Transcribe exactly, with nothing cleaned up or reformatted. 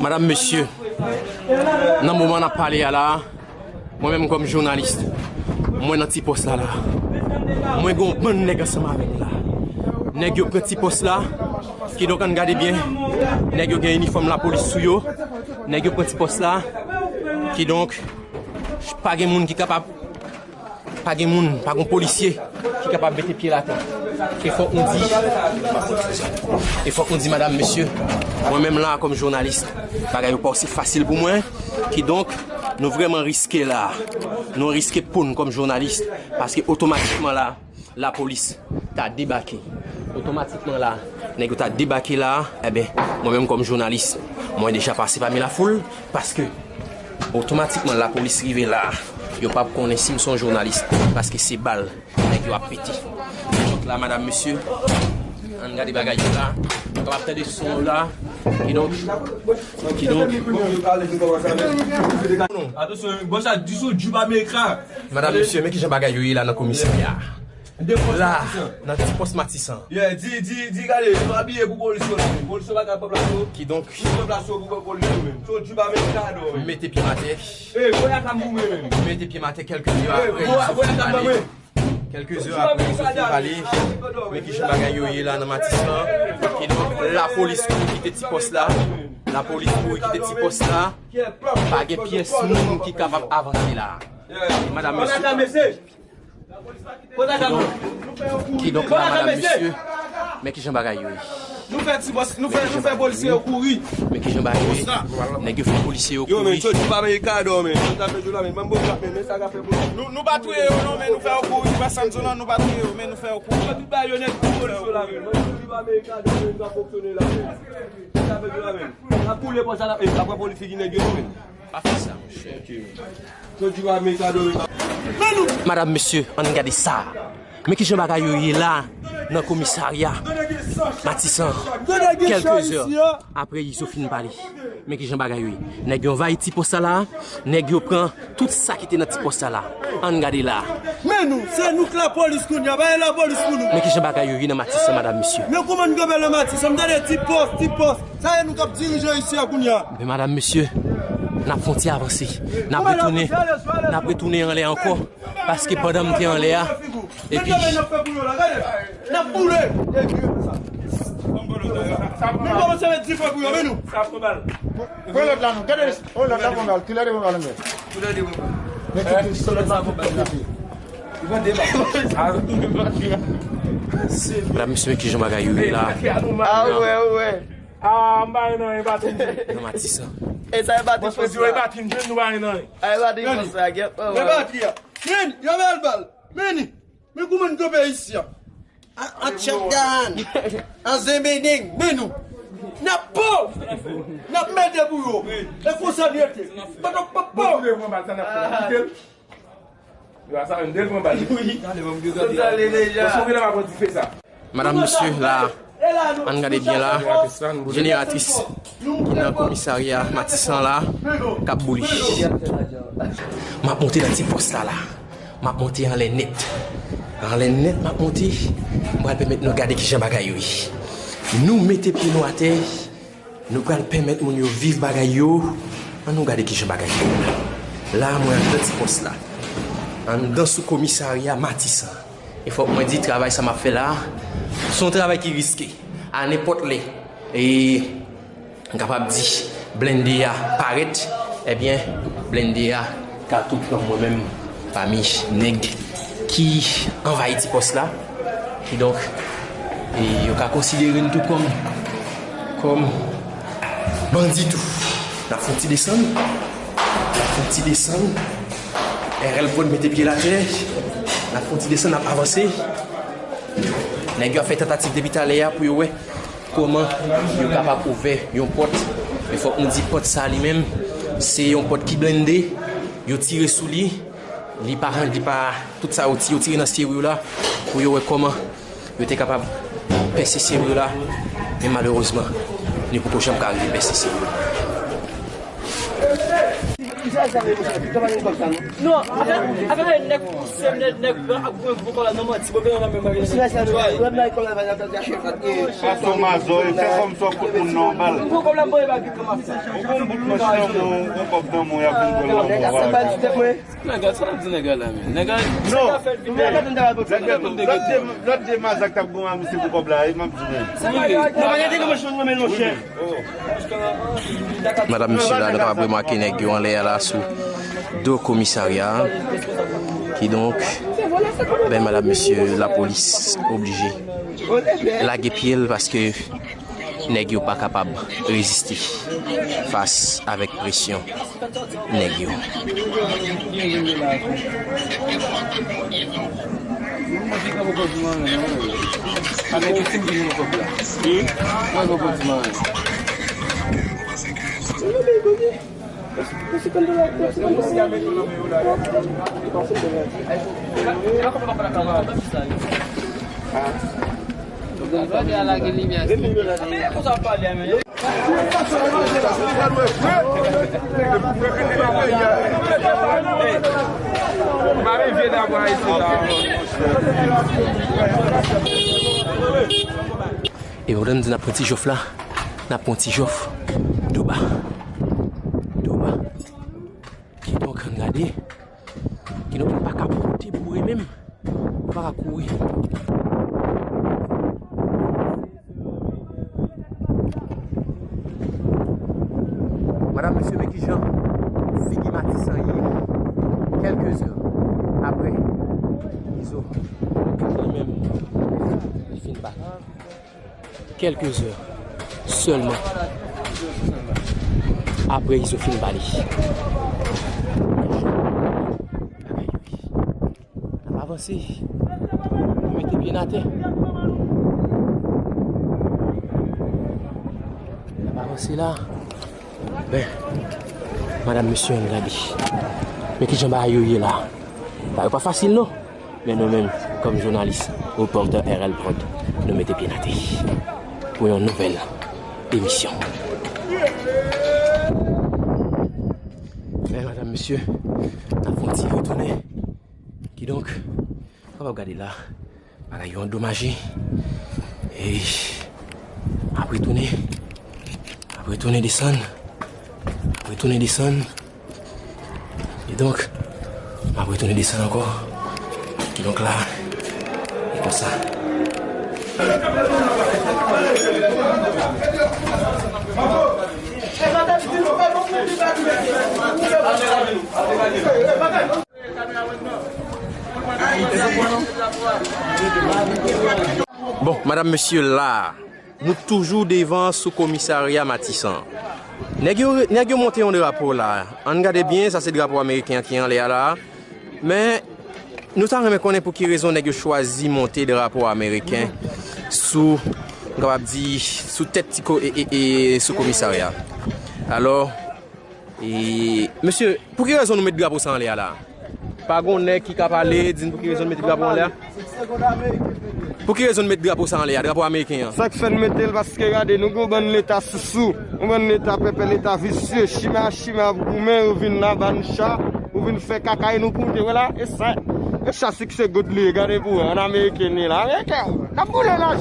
Madanm, mesye, nan moman n ap pale a la, mwen menm kòm jounalis, mwen nan ti pòs la la. Mwen gen yon bann nèg ansanm avè m la. Nèg yo pran ti pòs la, kidonk ann gade byen. Nèg yo gen inifòm lapolis sou yo. Nèg yo pran ti pòs la, kidonk pa gen moun ki kapab Pa gen moun, pa gen polisye ki kapab mete pye l atè. E fòk nou di, e fòk nou di, madanm, mesye, mwen menm la, kòm jounalis, bagay yo pa osi fasil pou mwen. Kidonk, nou vrèman riske la. Nou riske po n kòm jounalis, paske otomatikman la, lapolis ta debake. Otomatikman la, nèg yo ta debake la, enben, mwen menm kòm jounalis, mwen deja pase pami lafoul, paske otomatikman lapolis rive la, yo p ap konnen si m se yon jounalis, paske se bal nèg yo ap pete. Donk la, madanm, mesye, ann gade bagay yo la. Ou kapab tande son yo la. Kidonk, kidonk. Atansyon, bon, sa di sou djib Amerika. Madanm, mesye, men kijan bagay yo ye la nan komisarya. La, nan ti pòs Matisan. Yeah, di, di, di, gade, nou abiye pou polis yo la menm. Polis yo pa ka pran plas yo. Kidonk, nou pran plas yo pou polis yo menm. Sou djib Amerika, non, menm. Mete pye m atè. Ey, voye ak ap goumen menm. Mete pye m atè kèlke zè apre, voye ak ap goumen. Kèlke zè apre, Izo fin pale, men kijan bagay yo ye la nan Matisan. Kidonk, lapolis kouri kite ti pòs la. Lapolis kouri kite ti pòs la. Pa gen pyès moun ki kapab avanse la. Madanm, mesye. Kidonk, la, madanm, mesye, men kijan bagay yo ye. Nou fè ti bòs, nou fè, nou fè polisye yo kouri. Men kijan bagay yo ye. Nèg yo fè polisye yo kouri. Yo, men, soti pa men kado, men. Soti pa men kado, men. Ban m bon, men, men sa ka fè polisye. Nou, nou pa touye yo, non, men nou fè yo kouri. Pa sann zon nan, nou pa touye yo, men nou fè yo kouri. Tout bagay yo nèt pou polisye la, men. Soti pa men kado, men, sa fonksyone la, men. Sa fè la, men. N ap koule pou sa la, e, apre polisye ki nèg yo, men. Pa fè sa, monchè. Madanm, mesye, ann gade sa. Men kijan bagay yo ye la nan komisarya Matisan. Kèlke zè apre Izo fin pale. Men kijan bagay yo ye. Nèg yo anvayi ti pòs sa la. Nèg yo pran tout sa ki te nan ti pòs sa la. Ann gade la. Men nou, se nou k lapolis kounye a, pa gen lapolis pou nou. Men kijan bagay yo ye nan Matisan, madanm, mesye. Men kouman n kanpe nan Matisan, m tande ti pòs, ti pòs. Sa e nou k ap dirije isi a kounye a. Men madanm, mesye, n ap fè yon ti avanse. N ap retounen, n ap retounen anlè ankò, paske pandan m te anlè a, epi n ap boule. Men kòmanse met dife pou yo, men nou. Pran lòt la non. Gade, oh, lòt la pran bal. Kilè de pran bal, men. Men ki, ki, lòt la pran bal. Madanm, mesye, men kijan bagay yo ye la. Ah, ouais, ouais. Ah, m pa gen anyen, e batri m jwenn. Nan Matisan. E sa e batri fòs la. E batri m jwenn, nou pa gen anyen. A, e batri fòs la, gèt, oh, men batri a. Men, yo bèl bal. Men, men kouman n kanpe isi a. A, a tchèk dan. A zenbendeng, men nou. N ap po. N ap mete pou yo. E konsa n rete. Papa, papa. Yo, a sa menm, de l pran bal. Wi. Sot ale deja. Paske w genlè pa pran dife sa. Madanm, mesye, la, ann gade byen la. Jeneratris ki nan komisarya Matisan la, k ap boule. M ap monte nan ti pòs la, la. M ap monte anlè nèt. Anlè nèt, m ap monte. M pral pèmèt nou gade kijan bagay yo ye. Nou mete pye nou atè. Nou pral pèmèt moun yo viv bagay yo. Ann nou gade kijan bagay yo ye la. La, mwen anndan ti pòs la. Anndan sou komisarya Matisan. E fòk mwen di, travay sa m ap fè la, se yon travay ki riske. A nenpòt lè, e, m kapab di, blende a parèt, ebyen, blende a ka tou pran mwen menm pami nèg ki anvayi ti pòs la. Kidonk, e yo ka konsidere n tou kòm, kòm bandi tou. N ap fè yon ti desann. N ap fè yon ti desann. R L pran mete pye l atè. N ap fè yon ti desann, n ap avanse. Nèg yo ap fè tantativ depi talè a pou yo wè kòman yo kapab ouvè yon pòt. Men fòk nou di pòt sa li menm, se yon pòt ki blende. Yo tire sou li. Li pa, li pa, tout sa yo ti-, yo tire nan seri yo la, pou yo wè kòman yo te kapab pèse seri yo la. Men malerezman, nou poko janm ka rive pèse seri yo. Non, afè, afè nèg pouse, nèg, nèg gran ap goumen pou kòb la, non, manti, bon, gen yon menm bagay. Fason mazò, e fè kòm sa w kout moun nan yon bal. Pou kòb la, mwen pa gen kòb ap fè. Ou gon bout manch nan men w, ou gon kòb nan men w, y ap vin pran nan men w. Nèg, sa w ap di nèg la, men? Nèg la, non. Nèg la fè l vin nèg la. Lòt de, lòt de mazak t ap gon a misye pou kòb la, e m ap di w menm. Madanm, mesye la, nou kapab remake nèg yo anlè a la sou do komisarya a. Kidonk, ben, madanm, mesye, lapolis oblije lage pye l paske nèg yo pa kapab reziste fas avèk presyon nèg yo. E pandan n di n ap pran ti jòf la, n ap pran ti jòf. Doba. Doba. Kidonk, ann gade. Kidonk, nou pa ka pote boure menm. Nou pa ka kouri. Madanm, mesye, men kijan figi Matisan ye. Kèlke zè apre, Izo li menm, li fin bat. Kèlke zè sèlman apre Izo fin ba li. N ap avanse. Nou mete pye n atè. N ap avanse la. Ben, madanm, mesye, ann gade. Men kijan bagay yo ye la. Bagay yo pa fasil, non. Men nou menm, kòm jounalis, repòtè R L Prod, nou mete pye n atè pou yon nouvèl emisyon. Men, madanm, mesye, n ap fè yon ti retounen. Kidonk, nou kapab gade la, bagay yo andomaje. E ap retounen, ap retounen desann, ap retounen desann. E donk, m ap retounen desann ankò. Kidonk la, e konsa. Bon, madanm, mesye, la. Nou toujou devan sou komisarya Matisan. Nèg yo, nèg yo monte yon drapo la. Ann gade byen, sa se drapo ameriken an ki anlè a la. Men, nou ta renmen konnen pou ki rezon nèg yo chwazi monte drapo ameriken sou, m kapab di, sou tèt ti ko-, e, e, e, sou komisarya. Alò, E, mesye, pou ki rezon nou met drapo sa anlè a la? Pa gon nèg ki ka pale, di n pou ki rezon n mete drapo anlè a? Pou ki rezon n met drapo sa anlè a, drapo ameriken an? Sa k fè n mete l, paske gade, nou gen yon bann leta sousou, yon bann leta pèpè, leta visye, chimè a chimè ap goumen, ou vin la ba n cha, ou vin fè kaka e nou koute, wè la, e sa, e cha sik se goud li ye, gade pou wè, an ameriken li la, ameriken, n ap boule la.